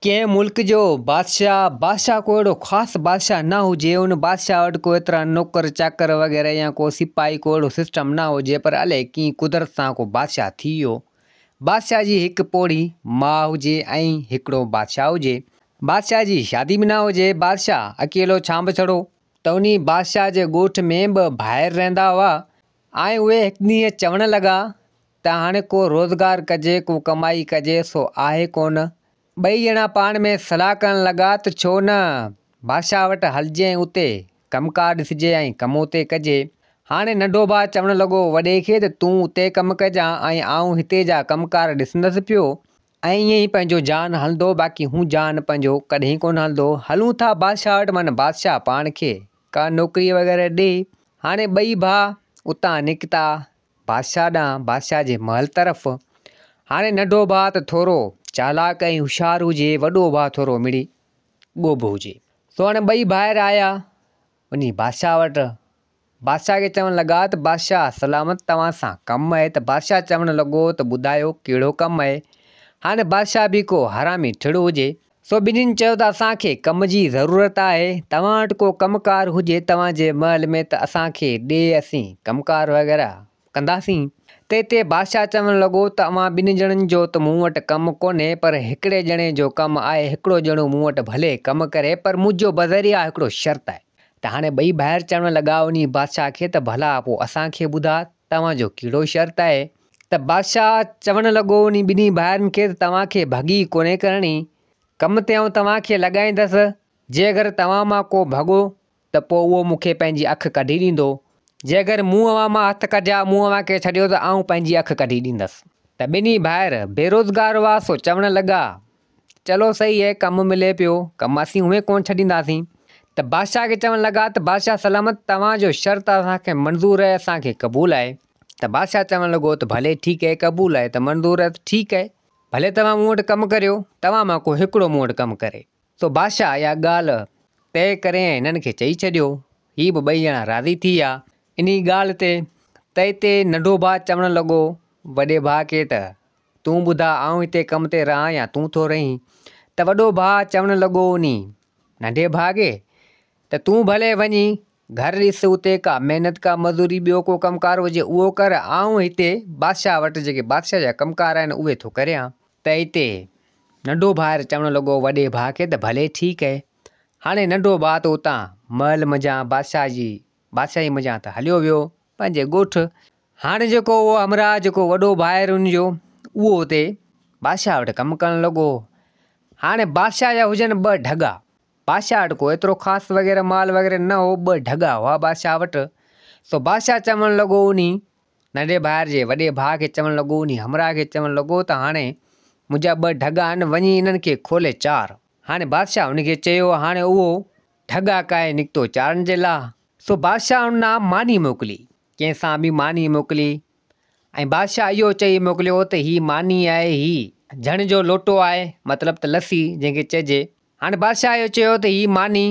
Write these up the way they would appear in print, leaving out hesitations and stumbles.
ڪنهن ملڪ جو بادشاهه، بادشاهه ڪو اهڙو خاص بادشاهه نه هجي، ان بادشاهه وٽ ڪو ايترا نوڪر چاڪر وغيره يا ڪو سپاهي ڪو اهڙو سسٽم نه هجي پر الائي ڪيئن قدرت سان ڪو بادشاهه ٿي ويو. بادشاهه جي هڪ پوڙهي ماء هجي ۽ هڪڙو بادشاهه هجي. بادشاهه جي شادي به نه هجي، بادشاهه اڪيلو ڇانڀ ڇڙو. ته انهي بادشاهه جي ڳوٺ ۾ ٻه ڀائر رهندا هئا ۽ اهي هڪ ڏينهن چوڻ لڳا ته هاڻي ڪو روزگار ڪجي، ڪو ڪمائي ڪجي، سو آهي ڪونه. ٻئي ڄڻا پاڻ ۾ صلاح ڪرڻ لڳا ته ڇو نه بادشاهه وٽ هلجي ۽ اتي ڪم ڪار ڏسجي ۽ ڪم اتي ڪجي. هاڻي ننڍو ڀاء چوڻ لڳو وڏي کي ته تون اتي ڪم ڪجان ۽ آئون هتي جا ڪم ڪار ڏسندس پيو ۽ ائين ئي پنهنجو جان هلندو باقي هون جان پنهنجو ڪڏهن ڪونه هلندو. هلون ٿا بادشاهه وٽ من بادشاهه پاڻ کي ڪا نوڪري وغيره ڏي. هاڻي ٻئي ڀاء اتان نڪتا بادشاهه ڏانهن، بادشاهه جي محل طرف. هاڻي ننڍو ڀاء ته ٿورو چالاڪ ۽ هوشيار هجي، وڏو ڀاء ٿورو مڙئي ڳوڀ هجي. سو هاڻي ٻئي ڀائر آيا وڃي بادشاهه وٽ. بادشاهه کي چوڻ لڳا ته بادشاهه سلامت توهان سان ڪم آهي ته بادشاهه چوڻ لڳو ته ٻڌايو ڪهڙو ڪم آهي. هاڻي بادشاهه به ڪو حرامي ٺڙ هجي. سو ٻنهين چيو ته اسان کي ڪم جي ضرورت آهي، توهان وٽ ڪو ڪم ڪار هجي توهان جي محل ۾ ته اسان کي ڏي اسين ڪم ڪار وغيره ڪنداسين. تنهن تي بادشاهه چوڻ لڳو ته اوهان ٻن ڄڻن جو ته مون وٽ ڪم ڪونهي پر هڪڙي ڄڻي جو ڪم آهي هڪڙو ڄڻو مون وٽ ڀلي ڪم ڪري پر منهنجو بذريعه هڪڙو شرط آهي. ته هاڻي ٻئي ڀائر چوڻ لڳا انهي بادشاهه کي ته ڀلا پوء اسان کي ٻڌاء توهان جو ڪهڙو شرط آهي؟ ته بادشاهه چوڻ لڳو انهي ٻنهي ڀائرن کي ته توهان کي ڀڳي ڪونهي ڪرڻي، ڪم تي آئون توهان کي لڳائيندس، جي اگر توهان مان ڪو ڀڳو ته پوء اهو مون کي پنهنجي اک ڪڍي ڏيندو، جي اگر مون اوهان مان هٿ ڪڍيا، مون اوهان کي ڇڏيو ته آئون پنهنجي اک ڪڍي ڏيندس. ته ٻنهي ڀائر بيروزگار هئا سو چوڻ لڳا چلو صحيح هي ڪم ملي پيو، ڪم اسين هونئن ڪونه ڇڏينداسين. ته بادشاهه کي چوڻ لڳا ته بادشاهه سلامت توهان جو شرط اسان کي منظور آهي اسان کي قبول آهي. ته بادشاهه چوڻ لڳو ته ڀلي ٺيڪ آهي قبول آهي ته منظور آهي ته ٺيڪ آهي ڀلي توهان مون وٽ ڪم ڪريو توهان مان ڪو هڪڙو مون وٽ ڪم ڪري. سو بادشاهه اها ڳالهه طئي ڪري ۽ هنن کي چئي ڇڏيو. هي به ٻئي ڄڻا راضي ٿي ويا انهي ڳالهه تي. تنهن تي ننڍو ڀاء چوڻ لڳو وڏي ڀاء کي ته تون ٻڌاء آئون هتي ڪم تي رهان يا تون ٿو رهين؟ ته وڏو ڀاء چوڻ لڳو انهي ننڍي ڀاء کي ته تون ڀلي وڃي گهر ڏس اتي ڪا محنت ڪا مزوري ٻيو ڪو ڪم ڪار هجي اهو ڪر آئون هتي بادشاهه وٽ جيڪي بادشاهه جا ڪم ڪار آهن اهي ٿو ڪريان. ته هتي ننڍو ڀائر چوڻ لڳو وڏي ڀاء کي ته ڀلي ٺيڪ اهي. هاڻي ننڍو ڀاء ته اتان محل منجهان بادشاهه جي بادشاهي منجهان ته هليو ويو پنهنجي ڳوٺ. هاڻي جيڪو اهو همراهه جيڪو وڏو ڀائر هن جو اهو اتي بادشاهه وٽ ڪم ڪرڻ لڳو. هاڻي بادشاهه جا هجن ٻه ڍڳا. بادشاهه وٽ ڪو ايترو خاص وغيره مال وغيره نه هو، ٻه ڍڳا هئا بادشاهه وٽ. سو بادشاهه چوڻ لڳو انهي ننڍي ڀائر جي وڏي ڀاء کي چوڻ لڳو انهي همراهه کي چوڻ لڳو ته هاڻي منهنجا ٻه ڍڳا آهن وڃي انهن کي کولي چار. هاڻي بادشاهه هن کي چيو هاڻي اهو ڍڳا ڪاهي نڪتو چارڻ جي لاء. سو بادشاهه هن ڏانهن ماني موڪلي. ڪنهن سان به ماني موڪلي ۽ بادشاهه اهو چئي موڪليو ته هي ماني آهي هي جهڻ جو لوٽو آهي مطلب ته لسي جنهن کي چئجي. هاڻي بادشاهه اهو چيو ته هي ماني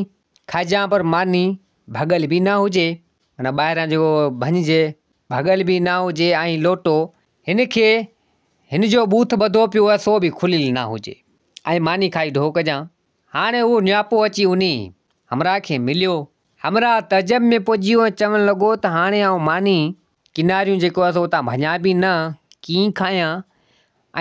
کائجان پر ماني ڀڳل به نه هجي معنيٰ ٻاهران جيڪو ڀڃجي ڀڳل به نه هجي ۽ لوٽو هن کي هن جو ٻوٿ ٻڌو پيو آهي سو به کليل نه هجي ۽ ماني کائي ڍو ڪجان. هاڻي اهو نياپو اچي انهي همراهه کي مليو. همراهه تعجب ۾ پئجي ويو ۽ چوڻ لڳو ته هاڻي آئون ماني ڪناريون جيڪو آهي سو اتان ڀڃان به نه، ڪيئن کايان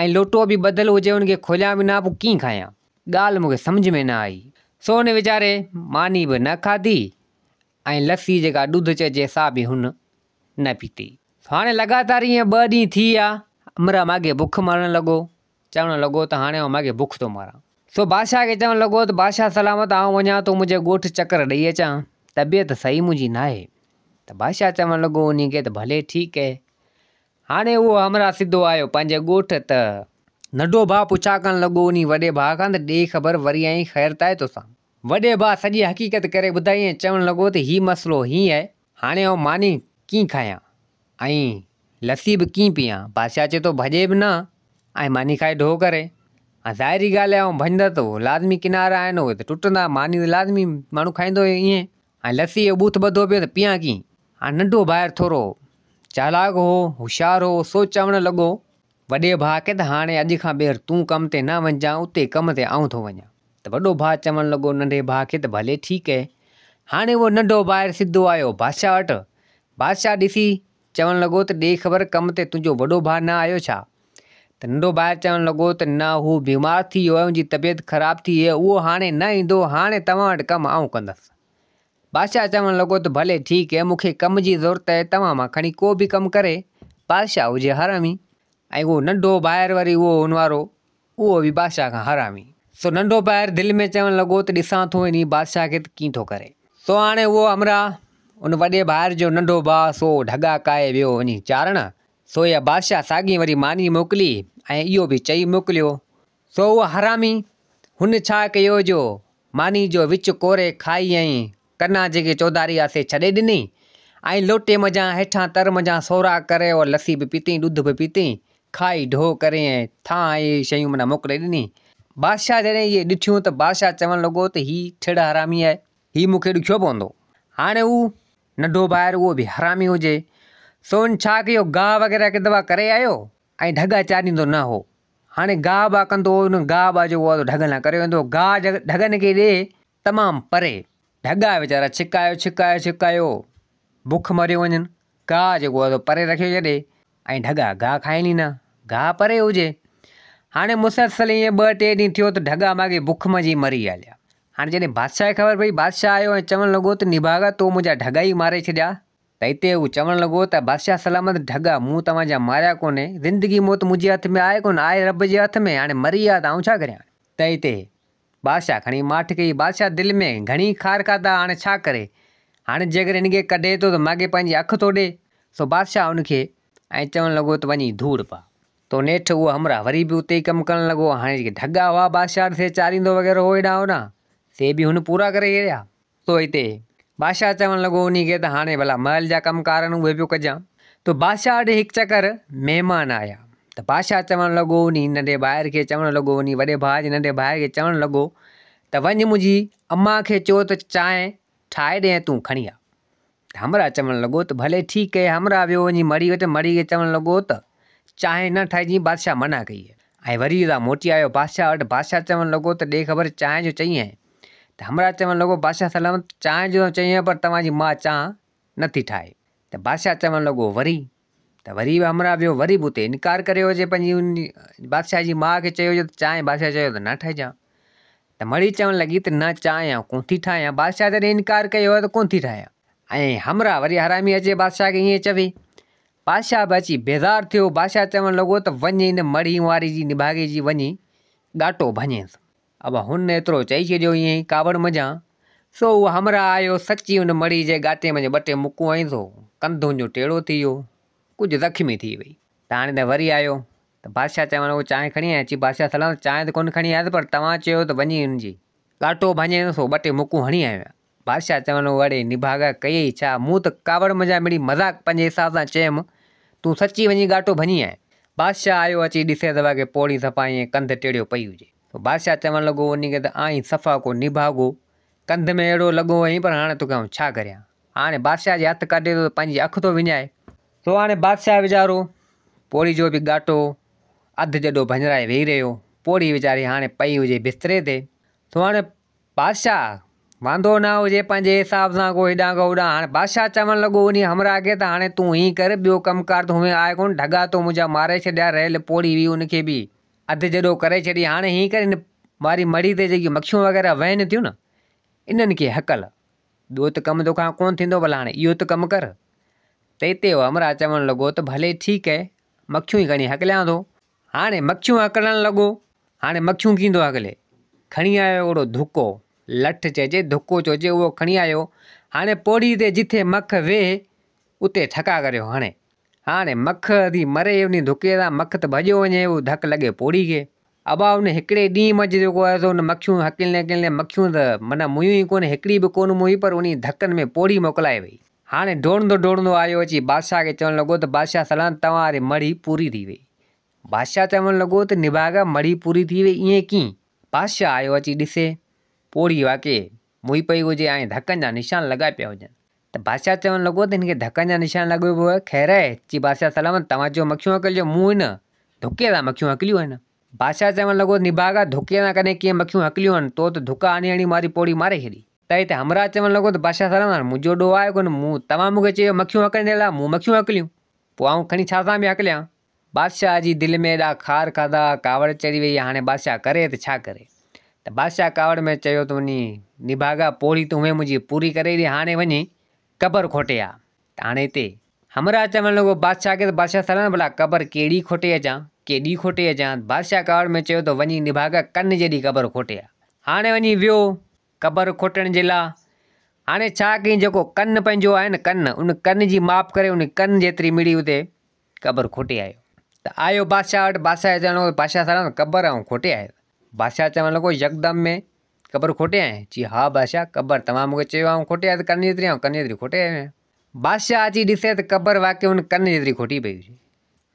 ۽ لوٽو به ٻڌل هجي ان کي کوليان به نه پوء ڪيئن کايان. ڳالهه مون کي سمجهه ۾ نه آئي. سو هن ويچاري ماني به نه کاڌي ۽ لسي جيڪا ڏڌ چئجي سا به هن نه پيتي. هاڻي لڳاتار ائين ٻه ڏينهن ٿي ويا. همراهه ماڳهين بک مرڻ لڳو. چوڻ لڳو ته هاڻي آئون ماڳهين بک ٿو ماران. سو بادشاهه کي چوڻ لڳو ته بادشاهه سلامت آئون وڃان ٿو منهنجي ڳوٺ چڪر ڏئي اچان، طبيعت صحيح منهنجي ناهي. ته بادشاهه چوڻ لڳو انهي کي ته ڀلي ٺيڪ اهي. هاڻي اهو همراهه سڌو آيو پنهنجي ڳوٺ ته ننڍو ڀاء پڇا ڪرڻ لڳو انهي وڏي ڀاء کان ته ڏي خبر وري آئين خير ته آهي توسان. وڏي ڀاء سڄي حقيقت ڪري ٻڌائي ۽ چوڻ لڳو ته هي مسئلو هيئن آهي، هاڻي آئون ماني ڪيئن کايان ۽ لسي به ڪيئن پيئان؟ بادشاهه چئي ٿو ڀڄي به نه ۽ ماني کائي ڍو ڪري. هاڻ ظاهري ڳالهه آهي آئون ڀڄندس ته اهو لازمي ڪنارا آهن اهي ته ٽٽندا، ماني ته لازمي ماڻهو کائيندو ائين ۽ لسي جو ٻوٿ ٻڌو پيو ته پيئان ڪيئن؟ هاڻ ننڍو ڀائر ٿورو چالاڪ هو، هوشيار هو، سو چوڻ لڳو وڏي ڀاء کي ته هاڻي اڄ کان ٻيهر تون ڪم تي نه وڃجان اتي ڪم تي آئون ٿو وڃان. ته وڏو ڀاء چوڻ لڳو ننڍي ڀاء کي ته ڀلي ٺيڪ اهي. هاڻي اهو ننڍو ڀائر سڌو آيو بادشاهه وٽ. بادشاهه ڏسي چوڻ لڳو ته ڏي خبر ڪم تي تنهنجو وڏو ڀاء نه آيو ڇا؟ ته ننڍو ڀائر چوڻ لڳو ته نه هو بيمار ٿي ويو آهي ان جي طبيعت خراب ٿي وئي آهي اهو هاڻي نه ايندو هاڻي توهان وٽ ڪم آئون ڪندس. بادشاهه چوڻ لڳو ته ڀلي ٺيڪ اهي مون کي ڪم جي ضرورت اهي توهان مان کڻي ڪو به ڪم ڪري. بادشاهه هجي حرامي ۽ اهو ننڍو ڀائر وري اهو هن وارو اهو به بادشاهه کان حرامي. سو ننڍو ڀائر دل ۾ چوڻ لڳو ته ڏسان ٿو انهي بادشاهه کي ته ڪيئن ٿو ڪري. سو هاڻي اهو همراهه ان وڏي ڀائر جو ننڍو ڀاء سو ڍڳا ڪاهي ويو وڃي چارڻ. سو اها بادشاهه ساڳي وري ماني موڪلي ۽ اهو به چئي موڪليو. سو اهو حرامي هن ڇا ڪيو جو ماني جو وچ ڪوري کائي ۽ ڪنا جيڪي چوڌاري آ سي ڇڏي ڏني ۽ لوٽي منجهان هيٺان تر منجهان سوراخ ڪري اهو لسي به پيتئين ڏڌ به پيتئين کائي ڍو ڪري ۽ ٿانء ۽ اهي شيون معنيٰ موڪلي ڏني. بادشاهه جڏهن اهي ڏٺيون ته بادشاهه چوڻ لڳو ته هي ٺڙ حرامي آهي هي مون کي ڏکيو پوندو. هاڻي هو ننڍو ڀائر اهو به حرامي هجي سو هن ڇا ڪيو گاهه وغيره هڪ دفعا ڪري آيو ۽ ڍڳا چاريندو نه هو. هاڻي گاهه ٻا ڪندو هو، ان گاهه ٻا جو اهو ڍڳن لاء ڪري ويندو هو. گاهه ڍڳن کي ڏي تمام پري. ڍڳا ويچارا ڇڪايو ڇڪايو ڇڪايو بک مريو وڃن. گاهه جيڪو آهي سو پري رکيو ڇڏي ۽ ڍڳا گاهه کائين ئي نه. گاهه پري هجي. هاڻي مسلسل ائين ٻه ٽي ڏينهن ٿيو ته ڍڳا ماڳهين بک منجهه ئي مري هليا. هاڻي جڏهن بادشاهه کي خبر پئي، بادشاهه آيو ۽ چوڻ لڳو ته نڀاڳا تو منهنجا ڍڳا ئي ماري ڇڏيا. ته اتي هو چوڻ لڳو ته بادشاهه سلامت ڍڳا مون توهان جا ماريا ڪونهي، زندگي موت منهنجي هٿ ۾ آهي ڪونه، آهي رب جي هٿ ۾، هاڻي مري ويا ته آئون ڇا ڪريان؟ ته اتي بادشاهه کڻي ماٺ ڪئي، بادشاهه دل ۾ گهڻي خار کاڌا، هاڻي ڇا ڪري؟ هاڻي جيڪڏهن هن کي ڪڍي ٿو ته ماڳهين پنهنجي اک ٿو ڏي، سو بادشاهه ان کي ائين چوڻ لڳو ته وڃي ڌوڙ پاء. تو نيٺ اهو همراهه وري به اتي ئي ڪم ڪرڻ لڳو. هاڻي جيڪي ڍڳا هئا بادشاهه وٽ سي چاريندو وغيره هو هيڏانهن هوڏانهن، سي به هن پورا ڪري ڇڏيا. سو اتي بادشاهه چوڻ لڳو انهي کي ته هاڻي ڀلا محل جا ڪم ڪار آهن اهي پيو ڪجان. ته بادشاهه وٽ هڪ چڪر مهمان آيا ته بادشاهه چوڻ لڳو انهي ننڍي ڀائر کي چوڻ لڳو انهي وڏي ڀاء جي ننڍي ڀائر کي چوڻ لڳو ته وڃ منهنجي امان کي چئو ته چانهه ٺاهي ڏي ۽ تون کڻي آ. ته همراهه چوڻ لڳو ته ڀلي ٺيڪ آهي. همراهه ويو وڃي مڙهي وٽ مڙهي کي چوڻ لڳو ته چانهه نه ٺاهجين بادشاهه منع ڪئي آهي. ۽ وري ادا موٽي آيو بادشاهه وٽ بادشاهه چوڻ لڳو ته ڏي خبر چانهه جو چئين آهي. ته همراهه چوڻ لڳو، بادشاهه سلامت، چانهه جو ته چئين پر توهان جي ماء چانهه نه ٿي ٺاهي. ته بادشاهه چوڻ لڳو، وري؟ ته وري به همراهه ويو، وري به اتي انڪار ڪريو اچي پنهنجي ان بادشاهه جي ماء کي چيو ته چانهه بادشاهه چيو ته نه ٺاهجان. ته مڙئي چوڻ لڳي ته نه چانهه آئون ڪونه ٿي ٺاهيان. بادشاهه جڏهن انڪار ڪيو آهي ته ڪونه ٿي ٺاهيان. ۽ همراهه وري حرامي اچي بادشاهه کي ائين چوي. بادشاهه به اچي بيزار ٿيو. بادشاهه چوڻ لڳو ته وڃ ان مڙهي واري جي نڀاڳي جي وڃي ڳاٽو ڀڃينس. ابا هن ايترو چئي ڇڏيو ائين ئي ڪاوڙ منجهان، سو اهو همراهه آيو سچي ان مڙهي جي ڳاٽي منجهه ٻه ٽي مڪون هنئين سو ڪنڌ هن جو ٽيڙو ٿي ويو، ڪجهه زخمي ٿي وئي. ته هاڻي ته وري آيو ته بادشاهه چوڻ لڳو چانهه کڻي آئين؟ چي بادشاهه سلامت چانهه ته ڪونه کڻي آيس پر توهان چيو ته وڃي هن جي ڳاٽو ڀڃين سو ٻه ٽي مڪون هڻي آيو آهيان. بادشاهه چوڻ لڳو اڙي نڀاڳا ڪيئي ڇا؟ مون ته ڪاوڙ منجهان مڙئي مذاق پنهنجي حساب سان چيم، تون سچي وڃي ڳاٽو ڀڃي آئين. بادشاهه آيو اچي ڏسي ته واقعي پوڙهي صفا ائين ڪنڌ ٽيڙيو پئي هجي. سو بادشاهه چوڻ لڳو انهي کي ته آئين صفا ڪو نڀاڳو، ڪنڌ ۾ اهڙو لڳو آهين پر هاڻي توکي آئون ڇا ڪريان. هاڻي بادشاهه جي هٿ ڪڍي ٿو ته پنهنجي اک ٿو وڃائي. سو هاڻي بادشاهه ويچارو پوڙهي جو به ڳاٽو اڌ جڏو ڀڃرائي ويهي رهيو. پوڙهي ويچاري هاڻي پئي هجي بستري تي. سو هاڻي بادشاهه واندو نه هجي پنهنجي حساب سان ڪو هيڏانهن ڪو هوڏانهن. هاڻي بادشاهه چوڻ لڳو انهي همراهه کي ته هاڻي تون هيئن ڪر ٻيو ڪم ڪار ته هونئن آهي ڪونه ڍڳا تو منهنجا ماري ڇڏيا رهيل پوڙهي هئي ان کي به اڌ جڏو ڪري ڇڏي، هاڻي هيئن ڪر هن واري مڙهي تي جيڪي مکيون وغيره وهن ٿيون نه، انهن کي هڪل، ٻيو ته ڪم توکان ڪونه ٿيندو ڀلا هاڻي اهو ته ڪم ڪر. ته اتي اهو همراهه چوڻ لڳو ته ڀلي ٺيڪ اهي، مکيون ئي کڻي هڪليان ٿو. هاڻي مکيون هڪلڻ لڳو، هاڻي مکيون ڪيئن ٿو هڪلي؟ کڻي آيو هڪڙو ڌڪو، لٺ چئجي ڌڪو چئجي اهو کڻي آيو، هاڻي پوڙهي تي جٿي مک ويهه اتي ٺڪا ڪريو هڻي. هاڻي مک ٿي مري انهي ڌڪي سان مک ته ڀڄيو وڃي اهو ڌڪ لڳي پوڙهي کي. ابا ان هڪڙي ڏينهن منجهه جيڪو آهي سو ان مکيون هڪلندي هڪلندي مکيون ته معنيٰ مويون ئي ڪونه هڪڙي به ڪونه موئي پر انهي ڌڪن ۾ پوڙهي موڪلائي وئي. هاڻي ڊوڙندو ڊوڙندو آيو اچي بادشاهه کي چوڻ لڳو ته بادشاهه سلامت توهان واري مڙهي پوري ٿي وئي. بادشاهه چوڻ لڳو ته نڀاڳا مڙهي پوري ٿي وئي ائين ڪيئن؟ بادشاهه آيو اچي ڏسي پوڙهي واقعي موئي پئي هجي ۽ ڌڪن جا نشان لڳا پيا هجن. ته بادشاهه چوڻ لڳو ته هن کي ڌڪن جا نشان لڳو پيو آهي، خير آهي؟ چي بادشاهه سلامت توهان چيو مکيون هڪلجو، مون هن ڌڪي سان مکيون هڪليون آهن. بادشاهه چوڻ لڳو، نڀاڳا ڌڪي سان ڪڏهن ڪيئن مکيون هڪليون آهن، تو ته ڌڪا هڻي هڻي ماري پوڙهي ماري ڇڏي. ته هتي همراهه چوڻ لڳو ته بادشاهه سلامت هاڻي منهنجو ڏوهه آهي ڪونه، مون توهان مون کي چيو مکيون هڪلڻ جي لاء، مون مکيون هڪليون، پوء آئون کڻي ڇا سان به هڪليان. بادشاهه جي دل ۾ ايڏا خار کاڌا، ڪاوڙ چڙهي وئي، هاڻي بادشاهه ڪري ته ڇا ڪري؟ ته بادشاهه ڪاوڙ ۾ چيو ته وڃي نڀاڳا پوڙهي تون هئين منهنجي پوري ڪري ڏي، هاڻي وڃي قبر کوٽي آ. ته هاڻي هتي همراهه چوڻ لڳو بادشاهه کي ته بادشاهه سلامت ڀلا قبر ڪهڙي کوٽي اچان، ڪيڏي کوٽي اچان؟ بادشاهه ڪاوڙ ۾ چيو ته وڃي نڀاڳا ڪن جيڏي قبر کوٽي آ. هاڻي وڃي ويو قبر کوٽڻ جي لا. هاڻي ڇا ڪيائين جيڪو ڪن پنهنجو آهي نه ڪن، ان ڪن جي ماپ ڪري ان ڪن جيتري مڙي اتي قبر کوٽي آيو. ته آيو بادشاهه وٽ، بادشاهه کي چوڻ لڳو ته بادشاهه سلامت قبر آئون کوٽي آيس. بادشاهه چوڻ لڳو يڪدم ۾ قبر کوٽي آئين؟ چي ها بادشاهه قبر توهان مون کي چيو آئون کوٽي آيس ڪن جيتري آئون ڪن جيتري کوٽي آيو آهيان. بادشاهه اچي ڏسي ته قبر واقعي ان ڪن جيتري کوٽي پئي هجي.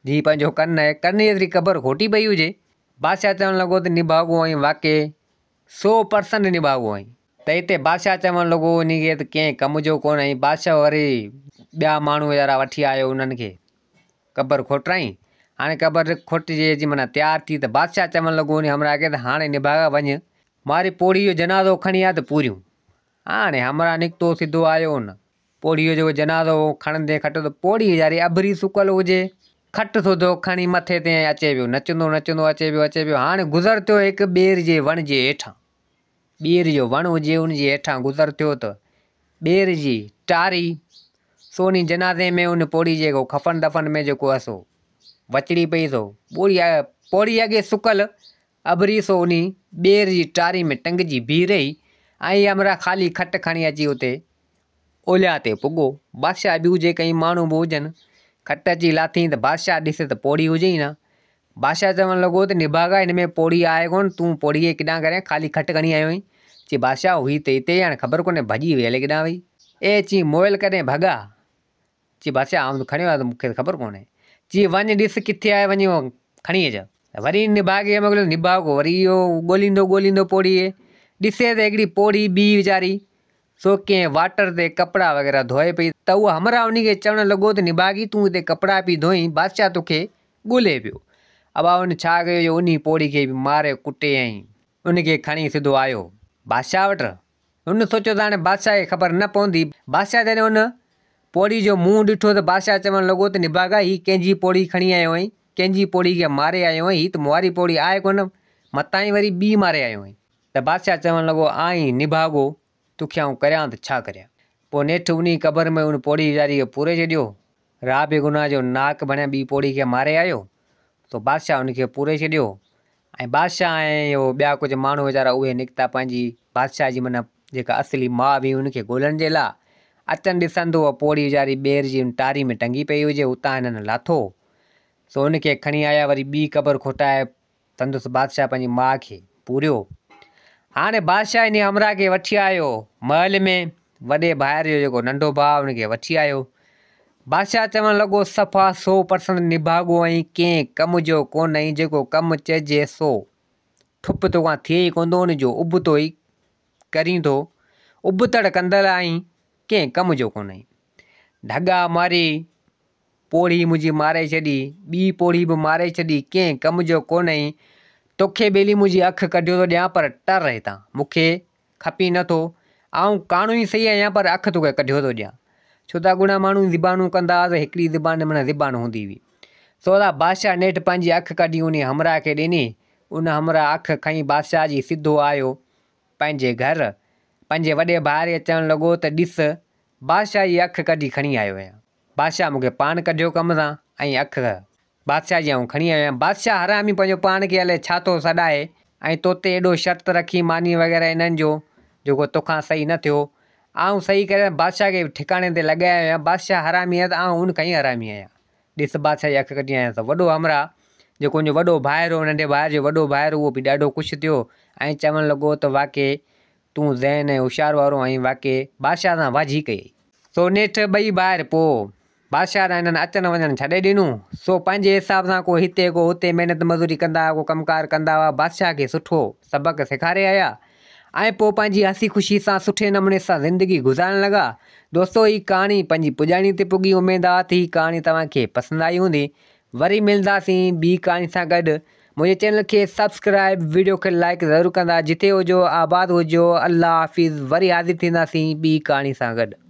جي پنهنجو ڪن آهي ڪن جيتري قبر کوٽي پئي هجي. بادشاهه چوڻ لڳو ته نڀاڳو آهين واقعي سو پرسنٽ نڀاڳو آهين. ته اتي بادشاهه چوڻ لڳو انهي کي ته ڪنهن ڪم جو ڪونه آهين. بادشاهه وري ٻيا ماڻهو ويچارا وٺي آيو انهن کي قبر کوٽرائين. هاڻي قبر کوٽجي اچي معنيٰ تيار ٿي ته بادشاهه چوڻ لڳو انهي همراهه کي ته هاڻي نڀاڳا وڃ ماري پوڙهي جو جنازو کڻي آ ته پوريون. هاڻي همراهه نڪتو سڌو آيو ان پوڙهي جو جيڪو جنازو هو کڻندي کٽ ته پوڙهي ويچاري اڀري سڪل هجي، کٽ سوڌو کڻي مٿي تي ۽ اچي پيو، نچندو نچندو اچي پيو اچي پيو، هاڻي گذر ٿيو هڪ ٻير جي وڻ جي هيٺان، ٻير جو وڻ هجي ان جي هيٺان گذر ٿيو ته ٻير جي ٽاري سو انهي جنازي ۾ ان پوڙهي جيڪو کفن دفن ۾ جيڪو آهي سو وچڙي پئي سو پوڙهي پوڙهي اڳي سڪل اڀري سو انهي ٻير جي ٽاري ۾ ٽنگجي بيهي رهي ۽ همراهه خالي کٽ کڻي اچي اتي اولياء تي پڳو. بادشاهه به هجي ڪئين ماڻهو به هجن، کٽ اچي لاٿئين ته بادشاهه ڏسي ته پوڙهي هجي ئي نه. بادشاهه چوڻ لڳو ته نڀاڳا هن ۾ پوڙهي آهي ڪونه، تون پوڙهي کي ڪيڏانهن ڪرين خالي کٽ کڻي آيو آهين. چي بادشاهه هئي ته هتي ئي هاڻي خبر ڪونهي ڀڄي وئي الائي ڪيڏانهن وئي. اي چي موئل ڪڏهن ڀڳا؟ چي بادشاهه آئون ته کڻيو آيس مون کي ته خبر ڪونهي. چي وڃ ڏس ڪٿي آهي وڃي اهو کڻي اچ. وري نڀاڳي کي موڪليو نڀاڳو وري اهو ڳوليندو ڳوليندو پوڙهي کي ڏسي ته هڪڙي پوڙهي ٻي ويچاري سو ڪنهن واٽر تي ڪپڙا وغيره ڌوئي پئي ته اهو همراهه انهي کي چوڻ لڳو ته نڀاڳي تون هتي ڪپڙا پئي ڌوئين بادشاهه توکي ڳولي پيو. ابا ان ڇا ڪيو جو انهي پوڙهي کي به ماري ڪٽي ۽ ان کي کڻي سڌو آيو بادشاهه وٽ. هن سوچيو ته هاڻي بادشاهه کي خبر نه پوندي. بادشاهه جڏهن ان پوڙهي جو منهن ڏٺو ته بادشاهه چوڻ لڳو ته نڀاڳا هي ڪنهن جي پوڙهي کڻي آيو آهين؟ ڪنهن جي پوڙهي کي ماري آيو آهين؟ هي ته مون واري پوڙهي آهي ڪونه متان ئي وري ٻي ماري آيو آهين. ته بادشاهه چوڻ لڳو، آئين نڀاڳو، توکي آئون ڪريان ته ڇا ڪريان؟ پوء نيٺ انهيء قبر ۾ ان پوڙهي ويچاريء کي پوري ڇڏيو. راهه بي گناهه جو ناڪ بڻيا ٻي پوڙهي کي ماري آيو، سو بادشاهه ان کي پوري ڇڏيو ۽ بادشاهه ۽ اهو ٻيا ڪجهه ماڻهو ويچارا اهي نڪتا پنهنجي بادشاهه جي معنيٰ جيڪا اصلي ماء هئي ان کي ڳولڻ جي لاء. اچن ڏسن ته اها پوڙهي ويچاري ٻير جي ان ٽاري ۾ ٽنگي پئي هجي، اتان هنن لاٿو، سو ان کي کڻي آيا وري ٻي قبر کوٽائي سندس بادشاهه پنهنجي ماء کي پوريو. هاڻي بادشاهه انهيء همراهه کي وٺي آيو محل ۾، وڏي ڀائر جو جيڪو ننڍو ڀاء ان کي وٺي آيو. بادشاهه چوڻ لڳو، صفا سو پرسنٽ نڀاڳو ۽ ڪنهن ڪم جو ڪونه آهين، جيڪو ڪم چئجي سو ٺپ توکان ٿئي ئي ڪونه ٿو، ان جو ابتو ئي ڪرين ٿو، ابتڙ ڪندڙ آهين، ڪنهن ڪم جو ڪونه آهين. ڍڳا ماري پوڙهي منهنجي ماري ڇڏي، ٻي پوڙهي به ماري ڇڏي، ڪنهن ڪم جو ڪونهين، توکي ٻيلي منهنجي اک ڪڍيو ٿو ڏيان پر ٽر هتان، مون کي کپين نه ٿو، آئون ڪاڻو ئي سهي آهيان پر اک توکي ڪڍيو ٿو ڏيان. ڇو ته اڳوڻا ماڻهو زبانون ڪندا هئا ته هڪڙي زبان معنيٰ زبان هوندي هئي. سو ادا بادشاهه نيٺ پنهنجي اک ڪڍي انهي همراهه کي ڏني، ان همراهه اک کنئي بادشاهه جي سڌو آيو پنهنجي گهر، پنهنجي وڏي ڀائر کي چوڻ لڳو ته ڏس بادشاهه جي اک ڪڍي کڻي آيو آهيان. بادشاهه مون کي پاڻ ڪڍيو ڪم تان ۽ اک بادشاهه جي آئون کڻي آيو آهيان. بادشاهه حرامي پنهنجو پاڻ کي الائي ڇا ٿو سڏائي ۽ توتي ايڏو شرط رکي ماني وغيره انهن جو جيڪو توکان صحيح نه ٿيو. آئون صحيح ڪري بادشاهه کي ٺڪاڻي تي لڳائي آيو آهيان. بادشاهه حرامي آهي ته آئون ان کان ئي حرامي آهيان. ڏس بادشاهه جي اک ڪڍي آيو آهيان ته وڏو همراهه جيڪو ان جو وڏو ڀائر هو ننڍي ڀائر جو وڏو ڀائر اهو به ڏاڍو خوش ٿيو ۽ چوڻ لڳو ته واقعي تون ذهن ۽ هوشيار وارو آهين واقعي بادشاهه سان واجهي ڪيئي. سو نيٺ ٻئي ڀائر پوء بادشاهه ڏانهن هنن اچڻ وڃڻ ڇڏي ڏنو. سو پنهنجي حساب سان ڪو هتي ڪو هتي محنت مزوري ڪندا هئا ڪو ڪم ڪار ڪندا هئا. بادشاهه کي سٺو سبق سيکاري آيا ۽ پوء پنهنجي هسي خوشي سان سٺي نموني سان زندگي گذارڻ لڳا. دوستو هي ڪهاڻي پنهنجي پڄاڻي تي پڳي اميد آ ته هي ڪهاڻي توهان کي پسند آئي هوندي. وري ملنداسين ٻي ڪهاڻي سان گڏ. منهنجي چينل کي سبسڪرائب ويڊيو کي لائيڪ ضرور ڪندا جتي هجو آباد هجو الله حافظ وري حاضر ٿينداسين ٻي ڪهاڻي سان گڏ.